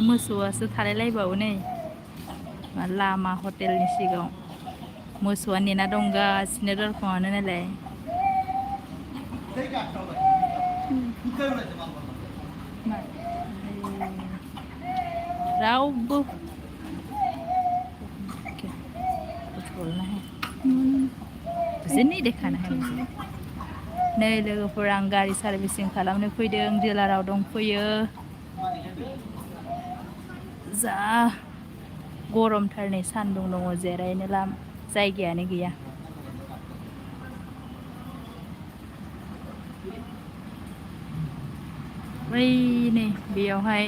मोसौआसो थालायलायबावो नै लामा हटेलनि सिगाङाव मोसौआ नेना दंगासिनो दरखंआनो नालाय रावबो मुझे नहीं देखाना है मुझे नै लोगोफोर आं गारि सार्भिसिं खालामनो फैदों डिलाराव दंफैयो जा गरमथार नै सान्दुं दङ जिरायनो जायगायानो गैया बै नै बेयावहाय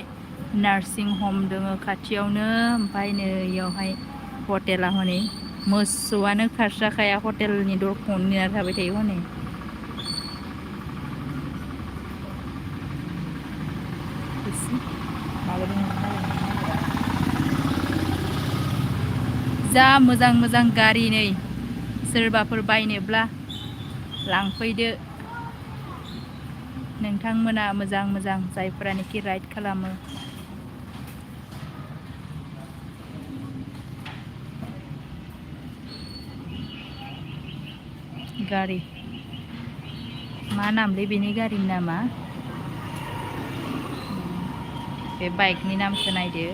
नार्सिं हम दङ खाथियावनो ओमफ्राय नै बेयावहाय हटेला हनै मोसौआनो खारस्राखाया हटेलनि दरखंआवनो नेना थाबाय थायो हनै जा मोजां मोजां गारि नै सोरबाफोर बायनोब्ला लांफैदो नोंथांमोना मोजां मोजां जायफोरानोखि राइड खालामो गारि मा नामलै बेनि गारिनि नामा बे बाइकनि नामखौ नायदो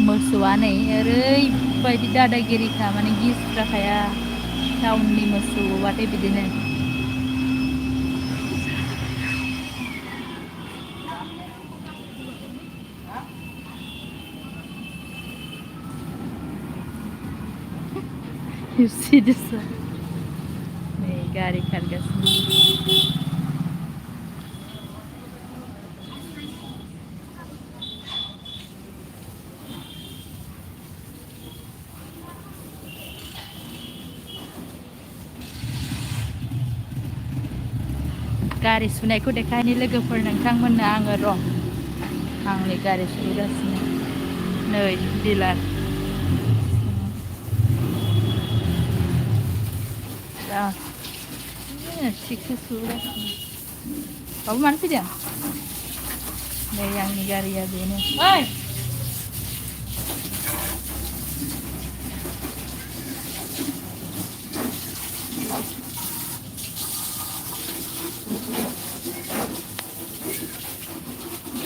मोसौआ नै ओरैबायदि दादागिरिखा माने गिस्राखाया टाउननि मोसौबाथाय बिदिनो You see this one? नै गारि खारगासिनो गारि सुनायखौ देखायनि लोगोफोर नोंथांमोननो आङो र' आंनि गारि सुगासिनो नै डिलार सिखौ सुगासिनो बाबु मानो फैदों नै आंनि गारिया बेनो